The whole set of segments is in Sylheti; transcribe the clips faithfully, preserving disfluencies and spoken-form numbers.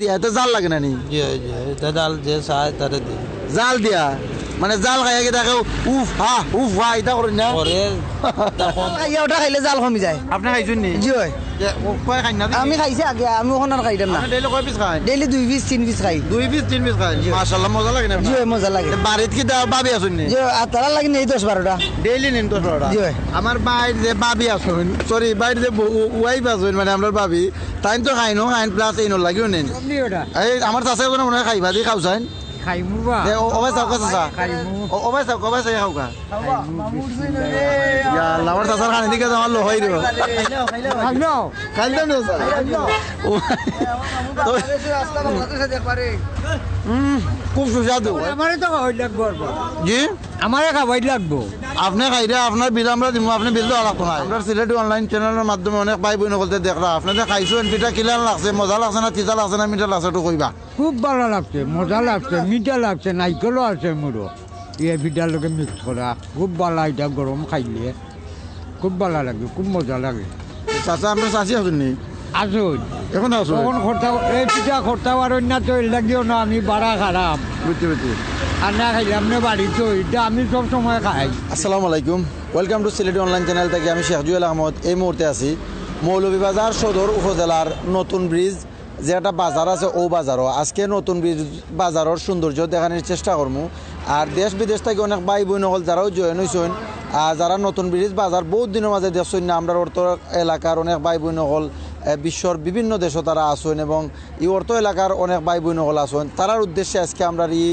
দিয়া, এতে জাল লাগে না নি? জি, জি, এটা ডাল যে চায় তারে দিই। জাল দিয়া? মানে জাল খাইয়া কিতা কেউ উফ, হা, উফ, হা, ইতা করইন না? করে, তা কম। জাল খাইয়া ওটা খাইলে জাল কমি যায়। আপনে খাইছইন নি? জি অয়। যে, ও কয় খাইন না? আমি খাইছি আগে, আমি অখন আর খাইতাম না। আপনে ডেইলি কয় পিস খাইন? ডেইলি দুই পিস, তিন পিস খাই। দুই পিস, তিন পিস খাইন? জি। মাশাআল্লাহ, মজা লাগে না? জি অয়, মজা লাগে। বাড়িত কিতা ভাবি আছইন নি? জি, আর তারার লাগি নেই দশ বারোটা। ডেইলি নেইন দশ বারোটা? জি অয়। আমার ভাইর যে ভাবি আছইন, সরি, ভাইর যে বউ, ওয়াইফ আছইন, মানে আমরার ভাবি, তাইন তো খাইনও খাইন, plus এইনর লাগিও নেইন। আপনি ওটা। এই আমার চাচা এজনে মনে অয় খাইবা, দি খাও চাইন। খাইমু বা। এ, ও, ও ভাই চাও, চাচা। খাইমু। ও, ও ভাই চাও, ও ভাই চাও, খাও খা। খাইমু, বিসমিল্লাহ। ইয়া আল্লাহ, আমার চাচার খানি দিকে আমার লোহাই রে। খাইলো। খাইতাম না, স্যার। ও, তো, উম, খুব সুস্বাদু। আমারে তো খাওয়াই লাগবো আর। জি? আমারে খাওয়াই লাগবো। আপনে খাইরা, আপনার বিল আমরা দিমু, আপনে বিল দেওয়া লাগতো না। আমরা সিলেটি online channel-র মাধ্যমে অনেক ভাই বইন অকলতে দেখরা, আপনারা খাইছইন, পিঠা কিলান লাগছে, মজা লাগছে না, তিতা লাগছে না, মিঠা লাগছে, একটু কইবা। খুব ভালা লাগছে, মজা লাগছে, মিঠা লাগছে, নাইকলও আছে মুড়ো। ইয়ে পিঠার লগে mix করা, খুব ভালা, ইটা গরম খাইলে খুব ভালা লাগে, খুব মজা লাগে। চাচা, আপনার চাচি আছইন নি? আছইন। এখন আছইন? এখন করতা, এই পিঠা করতা পারইন না তো, এর লাগিও না, আমি বাড়া খারাপ। বুঝছি, বুঝছি। আর না খাইলে আপনি বাড়িত, ইটা আমি সব সময় খাই। আসসালামু আলাইকুম, welcome to Sylheti online channel থাকি আমি শেখ জুয়েল আহমদ। এই মুহূর্তে আছি মৌলভীবাজার সদর উপজেলার নতুন ব্রিজ, যে একটা বাজার আছে, ও বাজারও। আজকে নতুন ব্রিজ বাজারর সৌন্দর্য দেখানির চেষ্টা করমু। আর দেশ বিদেশ থাকি অনেক ভাই বইন অকল যারাও join অইছইন, আর যারা নতুন ব্রিজ বাজার বহুত দিনর মাঝে দেখছইন না, আমরার অত্র এলাকার অনেক ভাই বইন অকল, এ, বিশ্বর বিভিন্ন দেশো তারা আছইন এবং ই অত্র এলাকার অনেক ভাই বইন অকল আছইন। তারার উদ্দেশ্যে আজকে আমরার ই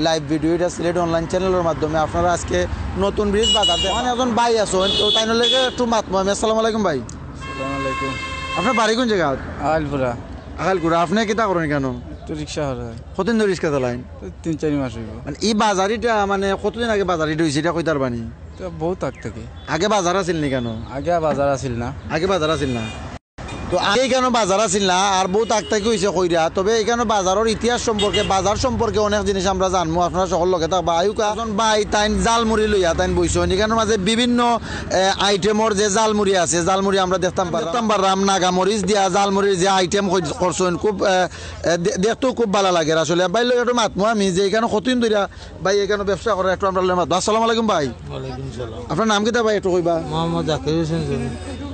live video, ইটা সিলেটি online channel-র মাধ্যমে আপনারা আজকে নতুন ব্রিজ বাজার দেখবা। অখন একজন ভাই আছইন, তো তাইনর লগে একটু মাতমু আমি। আসসালামু আলাইকুম ভাই। আসসালামু আলাইকুম। আপনার বাড়ি কোন জাগাত? আলপুরা। আকালকুড়া, আপনে কিতা করইন কেন? একটু রিক্সা চালাই। কতদিন ধরি রিক্সা চালাইন? তো তিন চাইর মাস অইবো। মানে, ই বাজারিটা, মানে, কতদিন আগে বাজারিটা অইছে, ইটা কইতার বানি? তো বহুত আগ থাকি। আগে বাজার আছিল নি কেন? আগে বাজার আছিল না। আগে বাজার আছিল না। তো আগে ইখানো বাজার আছিল না, আর বহুত আগ থাকি অইছে কইরা। তবে ইখানো বাজারর ইতিহাস সম্পর্কে, বাজার সম্পর্কে অনেক জিনিস আমরা জানমু, আপনারা সকল লগে থাকবা। আউক্কা, একজন ভাই তাইন জালমুড়ি লইয়া তাইন বইছইন। ইখানর মাঝে বিভিন্ন, এ, item-র যে জালমুড়ি আছে, জালমুড়ি আমরা দেখতাম পাররাম। দেখতাম পাররাম, নাগা মরিচ দিয়া জালমুড়ির যে item কই-, করছইন, খুব, এ, এ, দে-, দেখতেও খুব ভালা লাগের আসলে। ভাইর লগে একটু মাতমু আমি যে ইখানো কতদিন ধরিয়া ভাই ইখানো ব্যবসা কররা, একটু আমরার লগে মাতবা। আসসালামু আলাইকুম ভাই। ওয়ালাইকুম সালাম। আপনার নাম কিতা ভাই, একটু কইবা? মোহাম্মদ জাকির হোসেন জনি।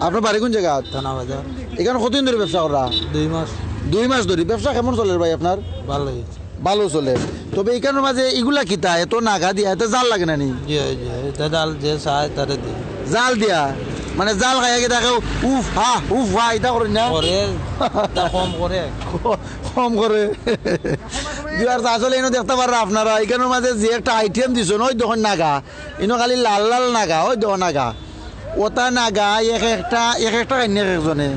আপনার বাড়ি কোন জাগাত? থানা বাজার। ইখানো কতদিন ধরি ব্যবসা কররা? দুই মাস। দুই মাস ধরি। ব্যবসা কেমন চলের ভাই আপনার? ভালা অইছে। ভালা চলের। তবে ইখানর মাঝে ইগুলা কিতা? এত নাগা দিয়া, এতে জাল লাগে না নি? জি, জি, ইটা ডাল যে চায় তারে দিই। জাল দিয়া? মানে জাল খাইয়া কিতা কেউ উফ, হা, উফ, হা, ইতা করইন না? করে, তা কম করে। কম করে। Viewers, আসলে ইনো দেখতা পাররা আপনারা, ইখানর মাঝে যে একটা item দিছইন, ওই দেখইন নাগা, ইনো খালি লাল লাল নাগা, ওই দেখো নাগা, ওটা নাগা, এক একটা, এক একটা খাইন এক একজনে।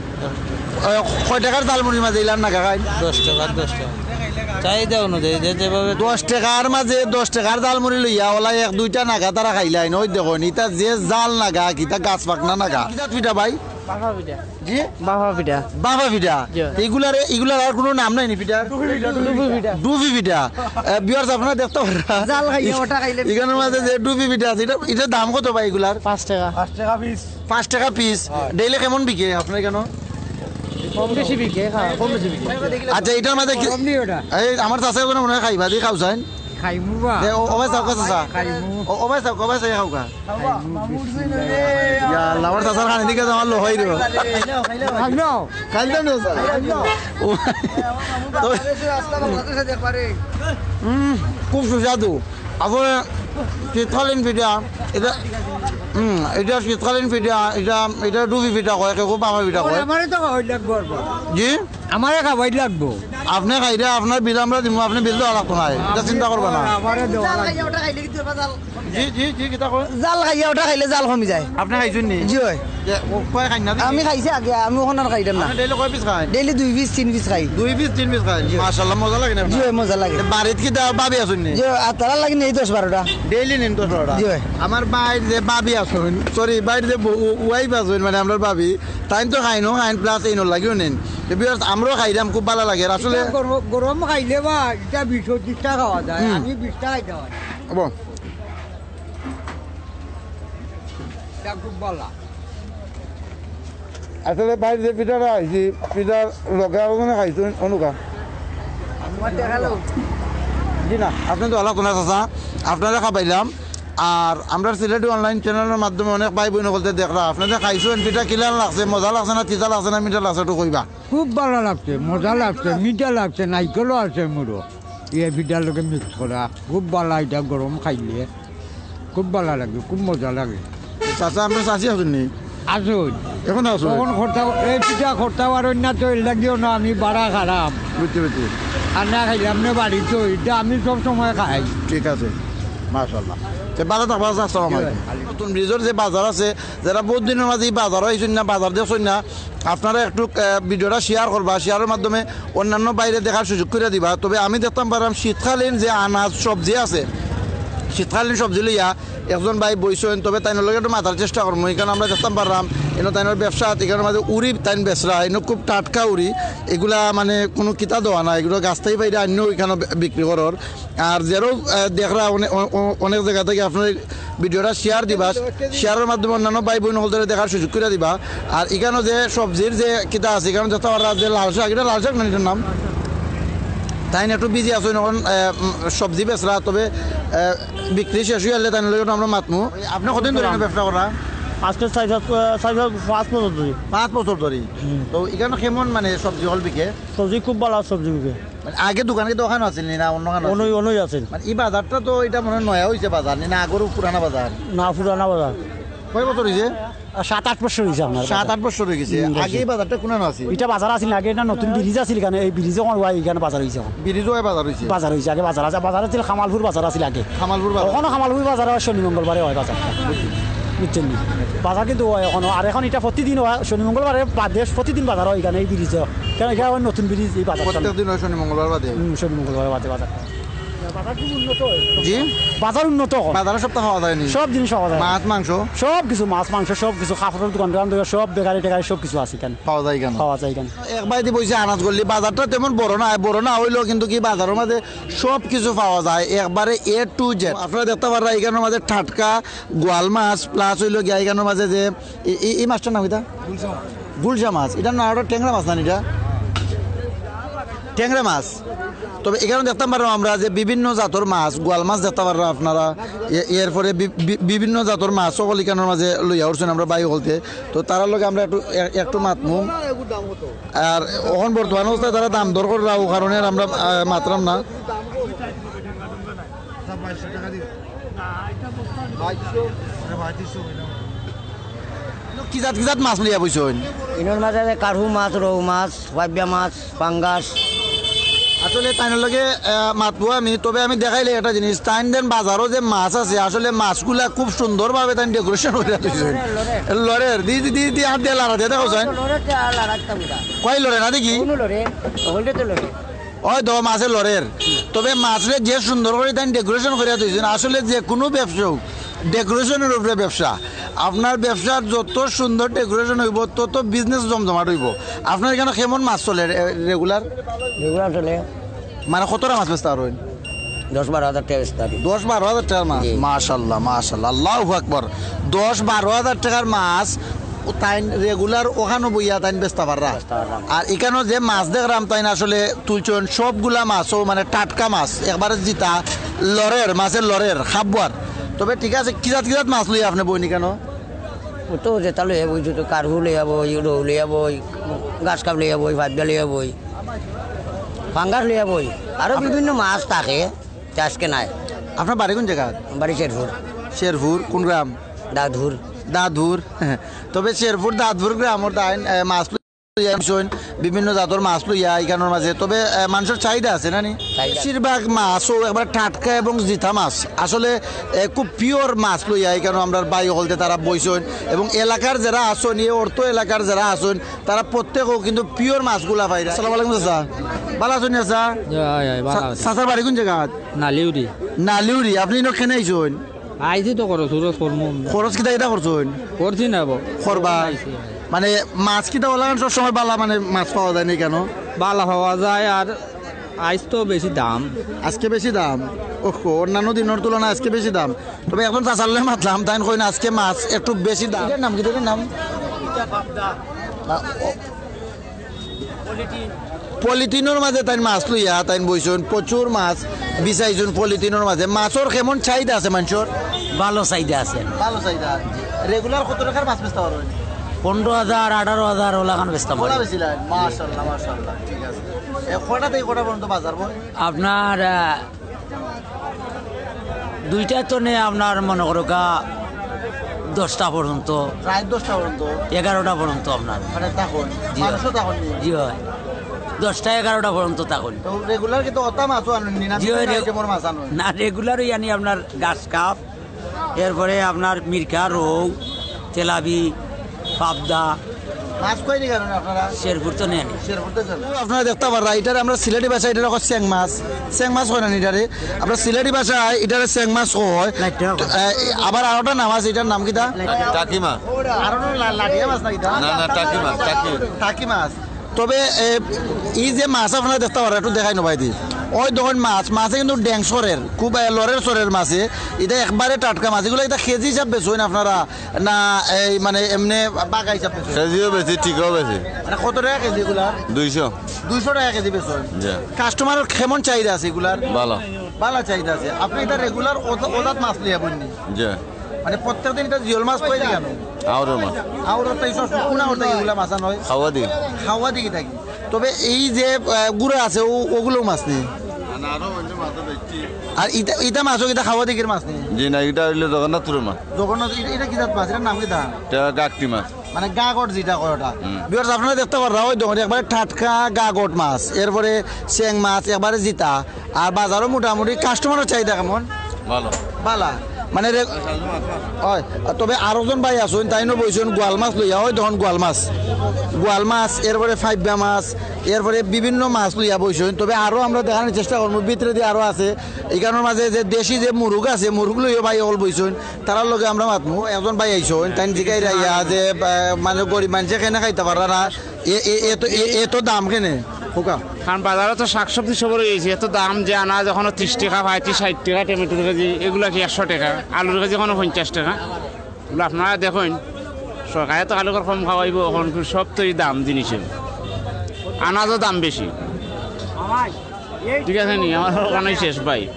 ওই কয় টেকার জালমুড়ির মাঝে ইলান নাগা খাইন? দশ টেকা, দশ টেকা। চাহিদা অনুযায়ী, যে যেভাবে। দশ টেকার মাঝে দশ টেকার জালমুড়ি লইয়া ওলা এক দুইটা নাগা তারা খাইলাইন, ওই দেখইন, ইটা যে জাল নাগা, কিতা গাছ পাকনা নাগা। কিতা পিঠা ভাই? বাফা পিঠা। জি? বাফা পিঠা। বাফা পিঠা? জি। ইগুলারে, ইগুলার আর কুনু নাম নাই নি পিঠার? ডুবি পিঠা, ডুবি পিঠা। ডুবি পিঠা। এ, viewers, আপনারা দেখতা পাররা। জাল খাইয়া ওটা খাইলে। ইখানর মাঝে যে ডুবি পিঠা আছে, ইটা, ইটার দাম কত ভাই ইগুলার? পাঁচ টেকা। পাঁচ টেকা piece। পাঁচ টেকা piece। Daily কেমন বিকে আপনার ইখানো? কম বেশি বিকে, হ্যাঁ, কম বেশি বিকে। আচ্ছা, ইটার মাঝে কি? কম নি ওটা। এই, আমার চাচা এজনে মনে অয় খাইবা, দি খাও চাইন। খাইমু বা। এ, ও, ও ভাই চাও, চাচা। খাইমু। ও, ও ভাই চাও, ও ভাই চাও, খাও খা। খাইমু, বিসমিল্লাহ। ইয়া আল্লাহ, আমার চাচার খানি দিকে আমার লোহাই রে। খাইলো, খাইলো। খাইতাম না, স্যার। ও, তো, উম, খুব সুস্বাদু। আপনার শীতকালীন পিঠা, ইটা, উম, ইটা শীতকালীন পিঠা, ইটা, ইটা ডুবি পিঠা কয়, কেউ বাফা পিঠা কয়। আমারে তো খাওয়াই লাগবো আর। জি? আমারে খাওয়াই লাগবো। আপনে খাইরা, আপনার বিল আমরা দিমু, আপনে বিল দেওয়া লাগতো না, ইটা চিন্তা করবা না। আমারে দেওয়া লাগবো। জি, জি, জি, কিতা কয়? জাল খাইয়া ওটা খাইলে জাল কমি যায়। আপনে খাইছইন নি? জি অয়। যে, ও কয় খাইন না? আমি খাইছি আগে, আমি অখন আর খাইতাম না। আপনে daily কয় piece খাইন? Daily দুই piece, তিন piece খাই। দুই piece, তিন piece খাইন? জি। মাশাআল্লাহ, মজা লাগে না জি আপনার? অয়, মজা লাগে। বাড়িত কিতা ভাবি আছইন নি? জি অয়, আর তারার লাগি নেই দশ বারোটা। Daily নেইন দশ বারোটা? জি অয়। আমার ভাইর যে ভাবি আছইন, sorry, ভাইর যে বউ, wife আছইন, মানে আমরার ভাবি, তাইন তো খাইনও খাইন, plus এইনর লাগিও নেইন। তো viewers, আমরাও খাইরাম, খুব ভালা লাগের আসলে। ইটা গরম, গরম খাইলে বা, ইটা বিশ পঁচিশটা খাওয়া যায়, হুম। আমি বিশটা খাইতাম পারি। অবো। ইটা খুব ভালা। আসলে ভাইর যে পিঠাটা খাইছি, পিঠার লগে আরো জনে খাইছইন, অনুকা। জি না, আপনে তো ভালা কুনা চাচা, আপনারে খাবাইলাম। আর আমরার সিলেটি অনলাইন চ্যানেলর মাধ্যমে অনেক ভাই বইন অকলতে দেখরা, আপনারে খাইছইন, পিঠা কিলান লাগছে, মজা লাগছে না, তিতা লাগছে না, মিঠা লাগছে, একটু কইবা। খুব ভালা লাগছে, মজা লাগছে, মিঠা লাগছে, নাইকলও আছে মুড়ো। ইয়ে পিঠার লগে মিক্স করা, খুব ভালা ইটা গরম খাইলে। খুব ভালা লাগে, খুব মজা লাগে। চাচা, আমরা চাচি আছইন নি? আছইন। এখন আছইন? তখন করতা, এই পিঠা করতা পারইন না তো এর লাগিও না, আমি বাড়া খারাম। বুঝছি, বুঝছি। আর না খাইলাম না বাড়িত, ইটা আমি সব সময় খাই। ঠিক আছে, মাশাআল্লাহ। তে ভালা থাকবা, চাচা, আসসালামু আলাইকুম। নতুন ব্রিজর যে বাজার আছে, যেরা বউত দিনর মাঝে ই বাজারো আইছইন না, বাজার দেখছইন না, আপনারা একটু, আহ, ভিডিওটা শেয়ার করবা, শেয়ারর মাধ্যমে অন্যান্য ভাইরে দেখার সুযোগ করিয়া দিবা। তবে আমি দেখতাম পাররাম শীতকালীন যে আনাজ সবজি আছে, শীতকালীন সবজি লইয়া একজন ভাই বইছইন, তবে তাইনর লগে একটু মাতার চেষ্টা করমু। ইখানো আমরা দেখতাম পাররাম, ইনো তাইনর ব্যবসা, ইখানর মাঝে উরি তাইন বেচরা, ইনো খুব টাটকা উরি, ইগুলা মানে কুনু কিতা দেওয়া না, ইগুলা গাছ থাকি পাইরা আইন্না ইখানো বি-, বিক্রি করর। আর যেরাও, আহ, দেখরা অনে-, অ-, অ-, অনেক জাগা থাকি আপনারা ভিডিওটা শেয়ার দিবা, শেয়ারর মাধ্যমে অন্যান্য ভাই বইন অকলরে দেখার সুযোগ করিয়া দিবা। আর ইখানো যে সবজির যে কিতা আছে, ইখানো দেখতা পাররা যে লাল শাক, ইটা লাল শাক না, ইটার নাম? তাইন একটু বিজি আছইন অখন, আহ, উম, সবজি বেচরা, তবে, আহ, বিক্রি শেষ অইলে তাইন লগে আমরা মাতমু। আপনে কতদিন ধরি ইনো ব্যবসা কররা? আজকে চাইর পাঁচ, চাইর পাঁচ বছর ধরি। পাঁচ বছর ধরি? হুম। তো ইখানো কেমন মানে সবজি অকল বিকে? সবজি খুব ভালা সবজি বিকে। মানে আগে দোকান কিতা অখানো আছিল নি না অন্যখানো আছিল? অনই, অনই আছিল। মানে ই বাজারটা তো ইটা মনে অয় নয়া অইছে বাজার নি না আগর পুরানা বাজার? না, পুরানা বাজার। কয় বছর অইছে? আর সাত আট বছর অইছে আপনার সাত বাজার। আট বছর অই গেছে। হুম, আগে অইছে। ই বাজারটা কুনানো আছিল? ইটা বাজার আছিল না, আগে ইটা নতুন ব্রিজ আছিল ইখানো, এই ব্রিজ অখন অয় ইখানো বাজার অইছে অখন। ব্রিজ অয় বাজার অইছে? বাজার অইছে, আগে বাজার আছে, বাজার আছিল কামালপুর বাজার আছিল আগে। কামালপুর বাজার। অখনো কামালপুর বাজার অয়, শনি মঙ্গলবারে অয় বাজারটা। বুঝছইন নি? বাজার কিন্তু অয় অখনো, আর অখন ইটা প্রতিদিন অয়, শনি মঙ্গলবারে বাদে প্রতিদিন বাজার অয় ইখানো এই ব্রিজো। কেনে ইটা অয় নতুন ব্রিজ, ই বাজারটা। প্রত্যেক দিন অয় শনি মঙ্গলবার বাদে? হুম, শনি মঙ্গলবার বাদে বাজারটা। বাজার খুব উন্নত অয়। জি? বাজার উন্নত অয়। বাজারো সবতা পাওয়া যায় নি? সব জিনিস পাওয়া যায়। মাছ, মাংস? সব কিছু, মাছ, মাংস, সব কিছু, কাপড়র দোকান টোকান, সব বেকারি টেকারি সব কিছু আছে ইখানো। পাওয়া যায় ইখানো? পাওয়া যায় ইখানো। এক বায়দি বইছে আনাজ গল্লি, বাজারটা তেমন বড় না, বড় না অইলেও কিন্তু কি বাজারর মাঝে সব কিছু পাওয়া যায়, একবারে A to Z। আপনারা দেখতা পাররা ইখানর মাঝে টাটকা গোয়াল মাছ, plus অইলো গিয়া ইখানর মাঝে যে ই, ই, ই মাছটার নাম কিতা? গুলশা মাছ। গুলশা মাছ। ইটার নাম আরো টেংরা মাছ না নি ইটা? টেংরা মাছ। তবে ইখানো দেখতাম পাররাম আমরা যে বিভিন্ন জাতর মাছ, গোয়াল মাছ দেখতা পাররা আপনারা, এ-, এরপরে বি-, বি-, বিভিন্ন জাতর মাছ অকল ইখানর মাঝে লইয়া উঠছইন আমরা ভাই অকলতে। তো তারার লগে আমরা একটু, এ-, একটু মাতমু। আর অখন বর্তমান অবস্থায় তারা দাম দর কররা, অউ কারণে আর আমরা, আহ, মাতরাম না। কি জাত কি জাত মাছ লইয়া বইছইন? ইনোর মাঝে আছে কার্পু মাছ, রউ মাছ, পাইবা মাছ, পাঙ্গাস। আসলে তাইনর লগে, আহ, মাতমু আমি, তবে আমি দেখাইলে একটা জিনিস, তাইন দেন বাজারো যে মাছ আছে, আসলে মাছগুলা খুব সুন্দরভাবে তাইন decoration করিয়া থইছইন। লরের, দি, দি, দি, দি, হাত দিয়া লাড়া দিয়া দেখো চাইন। লরের তে আর লাড়াইতাম না। কই লরে না দেখি? কোনো লরে, হইলে তো লরে। ওই তো মাছে লরের। তবে মাছরে যে সুন্দর করি তাইন decoration করিয়া থইছইন, আসলে যে কুনু ব্যবসা অউক, decorationর উপরে ব্যবসা। আপনার ব্যবসার যত সুন্দর decoration অইবো, তত business জমজমাট অইবো। আপনার ইখানো কেমন মাছ চলে রে-, regular? Regular চলে। মানে কতটা মাছ বেচতা পারইন? দশ বারো হাজার টেকা বেচতা পারি। দশ বারো হাজার টেকার মাছ? জি। মাশাআল্লাহ, মাশাআল্লাহ, আল্লাহু আকবার। দশ বারো হাজার টেকার মাছ, ও তাইন regular অখানো বইয়া তাইন বেচতা পাররা? বেচতা পাররাম। আর ইখানো যে মাছ দেখরাম তাইন আসলে তুলছইন, সবগুলা মাছও মানে টাটকা মাছ, একবারে জিতা লরের, মাছে লরের, খাববার। তবে ঠিক আছে, কি জাত কি জাত মাছ লইয়া আপনে বইন ইখানো? ও তো যেটা লইয়া বই, তো কার্পু লইয়া বই, রউ লইয়া বই, ঘাস কাপ লইয়া বই, পাইবা লইয়া বই, পাঙ্গাস লইয়া বই, আরো বিভিন্ন মাছ থাকে, তে আজকে নাই। আপনার বাড়ি কোন জাগাত? বাড়ি শেরপুর। শেরপুর, কোন গ্রাম? দাদুর। দাদুর। তবে শেরপুর দাদুর গ্রামর তাইন, এ, মাছ লইয়া আইছইন, বিভিন্ন জাতর মাছ লইয়া ইখানর মাঝে। তবে, এ, মানষর চাহিদা আছে না নি? চাহিদা। বেশিরভাগ মাছও একবারে টাটকা এবং জিতা মাছ। আসলে, এ, খুব pure মাছ লইয়া ইখানো আমরার ভাই অকলতে তারা বইছইন। এবং এলাকার যেরা আছইন, এই অর্থ এলাকার যেরা আছইন, তারা প্রত্যেকেও কিন্তু pure মাছগুলা পাইরা। আসসালামু আলাইকুম চাচা। ভালা আছইন চাচা? জি, অয়, অয়, ভালা চা-, আছি। চাচার বাড়ি কোন জাগাত? নালিউরি। নালিউরি। আপনে ইনো কেনে আইছইন? আইছি তো খরচ, খরচ করমু। খরচ কিতা কিতা করছইন? করছি না বা। করবা? আইছি, আইছি। মানে মাছ কিতা অলাখান সব সময় ভালা মানে মাছ পাওয়া যায় না কেনে? ভালা পাওয়া যায় আর আইজ তো বেশি দাম। আজকে বেশি দাম? ওহো, অন্যান্য দিনর তুলনায় আজকে বেশি দাম। তবে এখন চাচার লগে মাতলাম, তাইন কইন আজকে মাছ একটু বেশি দাম। ইটার নাম কিতা, ইটার নাম? না, ও, পলিথিনর মাঝে তাইন মাছ লইয়া তাইন বইছইন, প্রচুর মাছ বিছাইছইন পলিথিনর মাঝে। মাছর কেমন চাহিদা আছে মানষর? ভালো চাহিদা আছে। ভালো চাহিদা। রেগুলার কত টাকার মাছ বেচতা পারইন? পনেরো হাজার, আঠারো হাজার ওলাখান বেচতাম পারি। ওলা বেচিলা? মাশাআল্লাহ, মাশাআল্লাহ, ঠিক আছে। এ, কটা থাকি কটা পর্যন্ত বাজার বয়? আপনার, আহ, দুইটা তো নেই আপনার, মনে করো কা, দশটা পর্যন্ত। রাত দশটা পর্যন্ত? এগারোটা পর্যন্ত আপনার। মানে তখন? জি। মানুষও তখন নেই? জি হয়। দশটা এগারোটা পর্যন্ত তখন। তো রেগুলার কিন্তু অতা মাছও আনইন নি না? জি হয়, বিভিন্ন রে-, আইটেমর মাছ আনইন? না, রেগুলারই আনি আপনার ঘাস কাপ, এরপরে আপনার মিরকা, রৌ, তেলাবি, পাবদা। মাছ কই দিকে আনইন আপনারা? শেরপুর তো নেন। শেরপুর তো যান। আপনারা দেখতা পাররা, ইটারে আমরা সিলেটি ভাষায় ইটারে কই চেং মাছ। চেং মাছ কয় না নি ইটারে? আমরা সিলেটি ভাষায় ইটারে চেং মাছ কয়। লাইটটা কয়। এ, আবার আরোটা নাম আছে, ইটার নাম কিতা? টাকি মাছ। আরো না লা-, লাটিয়া মাছ না কিতা? না, না, টাকি মাছ, টাকি। টাকি মাছ। তবে, এ, ই যে মাছ আপনারা দেখতা পাররা, একটু দেখাই নবায়দি। ওই দেখইন মাছ, মাছে কিন্তু ডেংস করের, খুব, এ, লড়ের চড়ের মাছে। ইটা একবারে টাটকা মাছ। ইগুলা ইটা কেজি হিসাব বেচইন আপনারা? না, এই মানে এমনে বাগা হিসাব বেচইন? কেজিও বেচি, ঠিকও বেচি। মানে কত টাকা কেজি এগুলার? দুইশো। দুইশো টাকা কেজি বেচইন? জি। কাস্টমারর কেমন চাহিদা আছে এগুলার? ভালো। ভালো চাহিদা আছে। আপনি ইটা রেগুলার ওজা-, ওজাত মাছ লইয়া বইন নি? জি। মানে প্রত্যেক দিন ইটা জিওল মাছ কই দিকে আনইন? আউরর মাছ। আউরর তো এই সব কোন আউর থাকি এগুলা মাছ আনইন? খাওয়া দি। খাওয়া দিকে থাকি। তবে এই যে, আহ, গুড়া আছে, ও-, ওগুলো মাছ নি? আর ইটা, ইটা মাছও কিতা খাওয়া দিকের মাছ নি? জি না, ইটা অইলো জগন্নাথপুরের মাছ। জগন্নাথ, ইটা, ইটা কি জাত মাছ? ইটার নাম কিতা? ইটা গাকটি মাছ। মানে গাগট যেটা কয় ওটা। হুম। Viewers, আপনারা দেখতা পাররা, ওই দেখইন একবারে টাটকা গাগট মাছ, এরপরে চেং মাছ, একবারে জিতা। আর বাজারও মোটামুটি কাস্টমারর চাহিদা কেমন? ভালো। বালা। মানে রে-, হয়, তবে আরো জন ভাই আছইন, তাইনও বইছইন গোয়াল মাছ লইয়া, ওই দেখইন গোয়াল মাছ। গোয়াল মাছ, এরপরে ফাইব্বা মাছ, এরপরে বিভিন্ন মাছ লইয়া বইছইন। তবে আরো আমরা দেখানির চেষ্টা করমু, ভিতরেদি আরো আছে। ইখানর মাঝে যে দেশি যে মুরুগ আছে, মুরুগ লইয়াও ভাই অকল বইছইন, তারার লগে আমরা মাতমু। একজন ভাই আইছইন, তাইন জিগাইরা ইয়া যে, আহ, মানে গরিব মানষে কেনে খাইতা পাররা না, এ-, এ-, এত, এ-, এত দাম কেনে? কউক্কা। কারণ বাজারো তো শাকসবজি সবর অইগেছে, এত দাম যে আনাজ অখনো ত্রিশ টেকা, পঁয়ত্রিশ, ষাইট টেকা টমেটোর কেজি, এগুলা কি একশো টেকা, আলুর কেজি অখনো পঞ্চাশ টেকা। বলে আপনারা দেখইন, সরকারে তো খালি কম খাওয়াইবো, অখন সব তো ই দাম জিনিসের, আনাজও দাম বেশি। ঠিক আছে নি, আমার অখানেউ শেষ ভাই।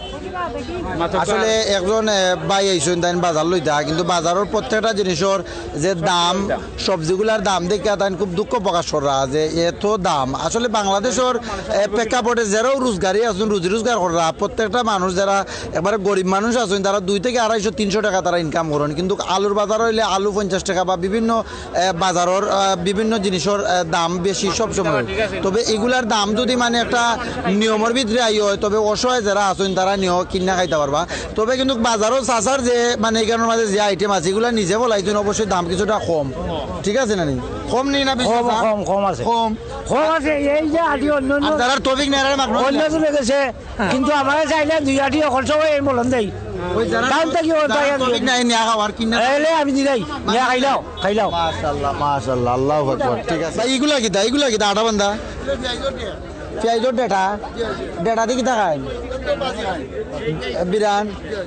মাত্র আসলে একজন, এ, ভাই আইছইন, তাইন বাজার লইতা, কিন্তু বাজারর প্রত্যেকটা জিনিসর যে দাম, সবজিগুলার দাম দেখিয়া তাইন খুব দুঃখ প্রকাশ কররা যে এত দাম। আসলে বাংলাদেশর, এ, প্রেক্ষাপটে যেরাও রোজগারি আছইন, রুজি রোজগার কররা, প্রত্যেকটা মানুষ যেরা একবারে গরিব মানুষ আছইন, তারা দুই থেকে আড়াইশো, তিনশো টেকা তারা income করইন, কিন্তু আলুর বাজার অইলে আলু পঞ্চাশ টেকা বা বিভিন্ন এ, বাজারর, এ, বিভিন্ন জিনিসর, এ, দাম বেশি সব সময়। তবে ইগুলার দাম যুদি মানে একটা নিয়মর ভিতরে আই অয়, তবে অসহায় যেরা আছইন তারা নিয়া কিনিয়া খাইতা পারবা। তবে কিন্তু বাজারো চাচার যে মানে ইখানর মাঝে যে item আছে, ইগুলা নিজে বলাইছইন, অবশ্যই দাম কিছুটা কম। ঠিক আছে না নি? কম নি না বেশি কম, চাচা? কম, কম আছে। কম। কম আছে, এই যে আটি অন্য অন্য আর যারা তৌফিক নেরারে মাখনো অন্য না। জনে গেছে, কিন্তু আমারে চাইলে দুই আটি অকল সবাই এই মলম দেই। ওই যারা দাম থাকি ওর যারা দাম তৌফিক নাই, নিয়া খাও আর কিনা। এলে আমি দিলাই, নিয়া খাইলাও, খাইলাও। মাশাআল্লাহ, মাশাআল্লাহ, আল্লাহু আকবার। ঠিক আছে। ভাই, ইগুলা কিতা? ইগুলা কিতা? আটা বান্দা? পিয়াইজর ডেটা? ডেটা দি কিতা খায়? বিরান।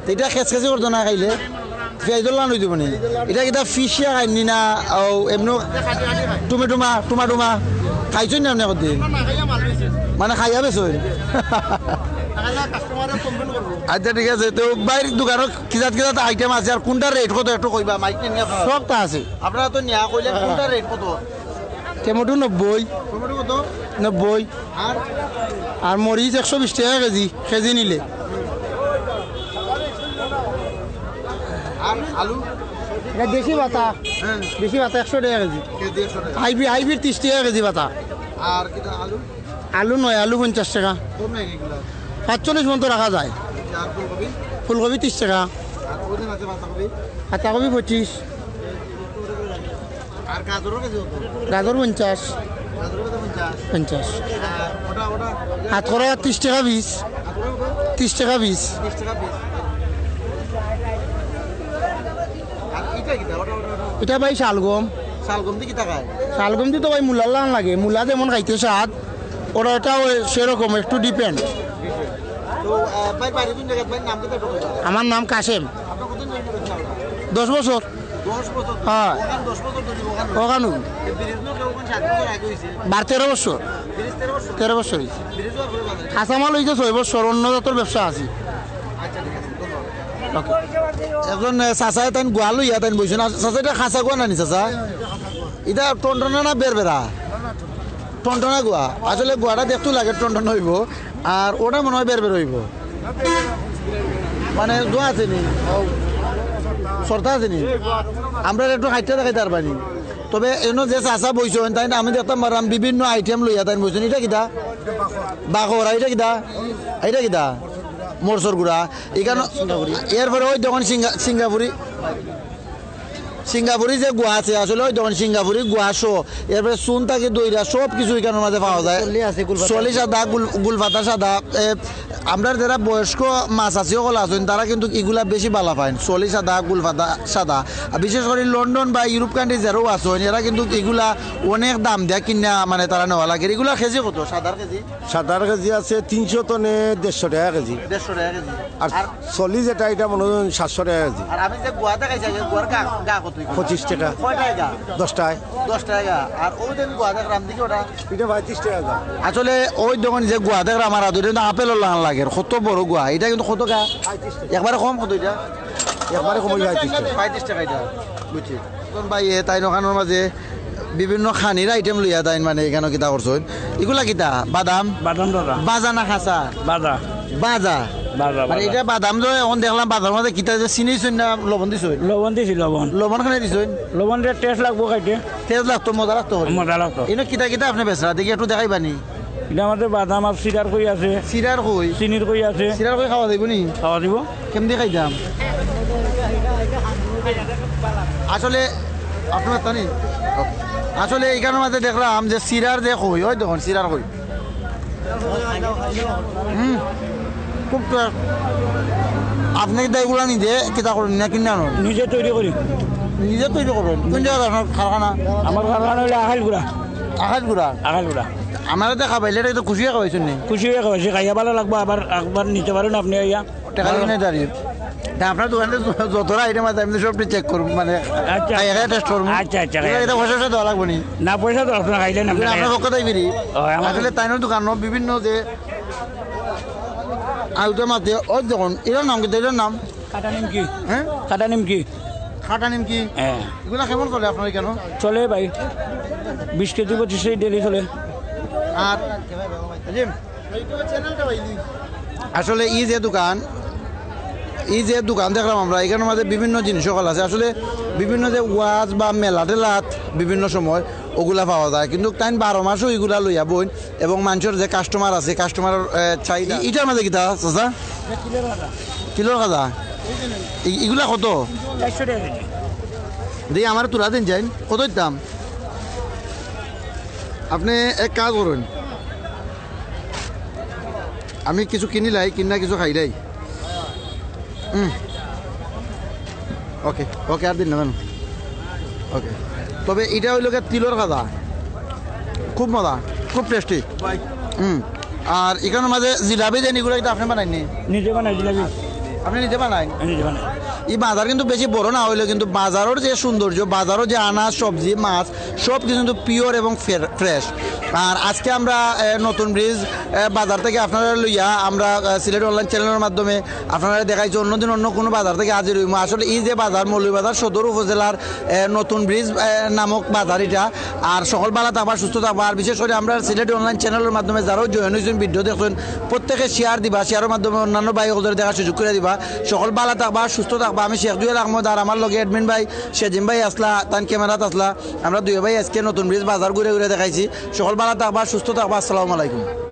ইটা খেসখেসি করতো না খাইলে? পিয়াইজর লান অই দিবো নি? ইটা কিতা ফিশিয়া খাইন নি না? ও, এমনে টুমে টুমা, টুমা টুমা। খাইছইন না আপনি একদিন? মানে খাইয়া বেচইন? আচ্ছা, ঠিক আছে। তো ভাইর দোকানো কিজাত কিজাত item আছে, আর কোনটা rate কত একটু কইবা? মাইক নিয়ে নিয়ে আপনারা। সবটা আছে। আপনারা তো নিয়া কইলেন, কোনটা rate কত? টমেটো নব্বই। টমেটো কত? নব্বই। আর? আর মরিচ একশো বিশ টেকা কেজি, কেজি নিলে। আর আলু? ইটা দেশি পাতা। হ্যাঁ। দেশি পাতা একশো টেকা কেজি। কেজি একশো টেকা। হাইব্রি-, হাইব্রিড ত্রিশ টেকা কেজি পাতা। আর কিতা আলু? আলু নয়, আলু পঞ্চাশ টেকা। কম নাকি এগুলা? পাঁচচল্লিশ পর্যন্ত রাখা যায়। আর ফুলকপি? ফুলকপি ত্রিশ টেকা। আর ওদের আছে পাতাকপি? পাতাকপি পঁচিশ। আর গাজরর কেজি কত? গাজর পঞ্চাশ। গাজরর কেজি পঞ্চাশ। পঞ্চাশ। আর ওটা, ওটা? আতকরা ত্রিশ টেকা পিস। আতকরা কত? ত্রিশ টেকা পিস। ত্রিশ টেকা পিস। আর ইটা কিতা? ওটা, ওটা, ওটা? ইটা ভাই শালগম। শালগম দি কিতা খায়? শালগম দি তো ভাই মুলার লান লাগে। মুলা যেমন খাইতে স্বাদ, ওটা, ওটাও সেরকম একটু different। তো, আহ, ভাই, বাড়ি কোন জায়গা? ভাই, নাম কিতা একটু কইবা? আমার নাম কাশেম। আপনার কতদিন ধরে ব্যবসা? দশ বছর। হ্যাঁ। ওখানো। বার তেরো বছর। তেরো বছর হইছে। কাঁচামাল হইছে ছয় বছর, অন্য জাতর ব্যবসা আছে। OK। একজন, এ, চাচায় তাইন গুয়া লইয়া তাইন বইছইন। আর চাচা, ইটা খাসা গুয়া নানি চাচা? ইটা টনটনা না বেরবেরা? টনটনা গুয়া। আসলে গুয়াটা দেখতেও লাগে টনটনা অইবো, আর ওটা মনে হয় বেরবেরা অইবো। মানে গুয়া আছে নি, সর্তা আছে নি, আমরা একটু খাইতে দেখাইতে পারবানি। তবে এনো যে চাচা বইছইন, তাইন আমি দেখতাম পারলাম বিভিন্ন item লইয়া তাইন বইছইন। ইটা কিতা? বাকর। আর ইটা কিতা? ইটা কিতা? মরচর গুড়া। এখানো এরপরে ওই দেখইন সিঙ্গা-, সিঙ্গাপুরি, সিঙ্গাপুরি যে গুয়া আছে, আসলে ওই দেখইন সিঙ্গাপুরি গুয়া সহ, এরপরে চুন থাকি দইরা সব কিছু এখানোর মাঝে পাওয়া যায়। চল্লি আছে, গুলপাতা। চল্লি সাদা, গুল-, গুলপাতা সাদা। এ, আমরার যেরা বয়স্ক মাছ আছে, অকল আছইন, তারা কিন্তু ইগুলা বেশি বালা পাইন। চল্লি সাদা, গুলপাতা সাদা। আর বিশেষ করি লন্ডন বা ইউরোপ country যেরাও আছইন, এরা কিন্তু ইগুলা অনেক দাম দিয়া কিনা, মানে, তারা নেওয়া লাগে। এগুলা কেজি কত? সাদার কেজি? সাদার কেজি আছে তিনশো তনে দেড়শো টাকা কেজি। দেড়শো টাকা কেজি। আর আর চল্লিশ যেটা, এটা মনে হয় সাতশো টাকা কেজি। আর আমি যে গুয়া দেখাইছি আগে, গুয়ার গা, গা কত? পঁচিশ টাকা। কয় টাকা গা? দশ টাকা। দশ টাকা গা। আর ওই দিন গুয়া দেখলাম, দেখি ওটা। এটা পঁয়ত্রিশ টাকা গা। আসলে ওই দেখইন যে গুয়া দেখলাম আমার হাতে, এটা কিন্তু আপেলর লাখান লাগে, কত বড় গুয়া। এটা কিন্তু কত গা? পঁয়ত্রিশ টাকা। একবারে কম কত এটা? একবারে কম হইলে পঁয়ত্রিশ টাকা। পঁয়ত্রিশ টাকা এটা। বুঝছি। এখন ভাই, এ, তাইন ওখানোর মাঝে বিভিন্ন খানির item লইয়া তাইন, মানে, এখানো কিতা করছইন? ইগুলা কিতা? বাদাম? বাদাম দাদা। বাজা না খাসা? বাজা। বাজা? বাজা, মানে, বাজা। এটা বাদাম যে এখন দেখলাম বাজারর মাঝে কিতা যে চিনি দিছইন না লবণ দিছইন? লবণ দিছি, লবণ। লবণ খানি দিছইন? লবণ দিয়ে taste লাগবো খাইতে। Taste লাগতো, মজা লাগতো করে। মজা লাগতো। ইনো কিতা কিতা আপনে বেচরা? দেখি একটু দেখাইবানি। এটা আমাদের বাদাম আর সিরার কই আছে। সিরার কই? চিনির কই আছে। সিরার কই খাওয়া যাইবো নি? খাওয়া দিব। কেমদি খাইতাম? আসলে আপনার তা নি? আসলে এখানোর মাঝে দেখলাম যে সিরার যে কই, ওই দেখইন সিরার কই। হুম, খুব taste। আপনে কিতা ইগুলা নিজে কিতা করইন না কিনা আনইন? নিজে তৈরি করি। নিজে তৈরি করইন? কোন জাগাত আপনার কারখানা? আমার কারখানা হইলো আকাশগুড়া। আকাশগুড়া? আকাশগুড়া। আমারে তো খাবাইলে, এটা তো খুশি হয়ে খাবাইছইন নি? খুশি হয়ে খাবাইছি, খাইয়া ভালা লাগবো, আবার একবার নিতে পারেন আপনে আইয়া। টাকা দিন নাই দাঁড়িয়ে। তা আপনার দোকানে তো যতটা item আছে, আমি তো সবটি check করবো, মানে, আচ্ছা। খাইয়া খাইয়া taste করবো। আচ্ছা, আচ্ছা, এটা, খাইয়া। এটা পয়সা টয়সা দেওয়া লাগবো নি? না, পয়সা তো আপনার খাইলে না, এগুলো আপনার খাইয়া। পক্ষ থেকে free। ও, আমার আসলে তাইনর দোকান বিভিন্ন যে আলুটা মাতে, ওই দেখইন, এটার নাম কি? এটার নাম? কাটা নিমকি। হ্যাঁ? কাটা নিমকি। কাটা নিমকি? হ্যাঁ। এগুলা কেমন চলে আপনার এখানে? চলে ভাই, বিশ কেজি, পঁচিশ কেজি daily চলে। আর, আজিম, আসলে ই যে দোকান, ই যে দোকান দেখলাম আমরা, এখানোর মাঝে বিভিন্ন জিনিস সকল আছে। আসলে বিভিন্ন যে ওয়াজ বা মেলা টেলাত বিভিন্ন সময় ওগুলা পাওয়া যায়, কিন্তু তাইন বারো মাসও ইগুলা লইয়া বইন এবং মানষর যে customer আছে, customer-র, এ, চাহিদা। ই-, ইটার মাঝে কিতা, চাচা? কিলোর খাজা। ই-, ইগুলা কত? চারশো টাকা কেজি। দি, আমার তুলা দিন যাইন, কত দিতাম? আপনে এক কাজ করইন, আমি কিছু কিনিলাই, কিনা কিছু খাইলাই। হুম। OK, OK, আর দিন না, জানো। OK। তবে ইটা অইলো গিয়া তিলর খাজা। খুব মজা, খুব tasty। হুম। আর এখানোর মাঝে জিলাপি দেন, ইগুলা কিতা আপনে বানাইন নি? নিজে বানাই জিলাপি। আপনে নিজে বানাইন? নিজে বানাই। ই বাজার কিন্তু বেশি বড় না অইলেও কিন্তু বাজারর যে সৌন্দর্য, বাজারর যে আনাজ, সবজি, মাছ, সব কিছু কিন্তু pure এবং ফের-, fresh। আর আজকে আমরা, এ, নতুন ব্রিজ, এ, বাজার থাকি আপনারারে লইয়া আমরা, এ, সিলেট online channel-র মাধ্যমে আপনারারে দেখাইছি। অন্যদিন অন্য কুনু বাজার থাকি হাজির অইমু। আসলে ই যে বাজার, মৌলভীবাজার সদর উপজেলার, এ, নতুন ব্রিজ, এ, নামক বাজার ইটা। আর সকল ভালা থাকবা, সুস্থ থাকবা। আর বিশেষ করি আমরার সিলেট online channel-র মাধ্যমে যারাও join অইছইন, video দেখছইন, প্রত্যেকে share দিবা, share-র মাধ্যমে অন্যান্য ভাই অকলরে দেখার সুযোগ করি দিবা। সকল ভালা থাকবা, সুস্থ থাকবা। আমি শেখ জুয়েল আহমদ আর আমার লগে admin ভাই সেজিম ভাই আছলা, তান camera-ত আছলা। আমরা দুইও ভাই আজকে নতুন ব্রিজ বাজার ঘুরে ঘুরে দেখাইছি। সকল ভালা থাকবা, সুস্থ থাকবা। আসসালামু আলাইকুম।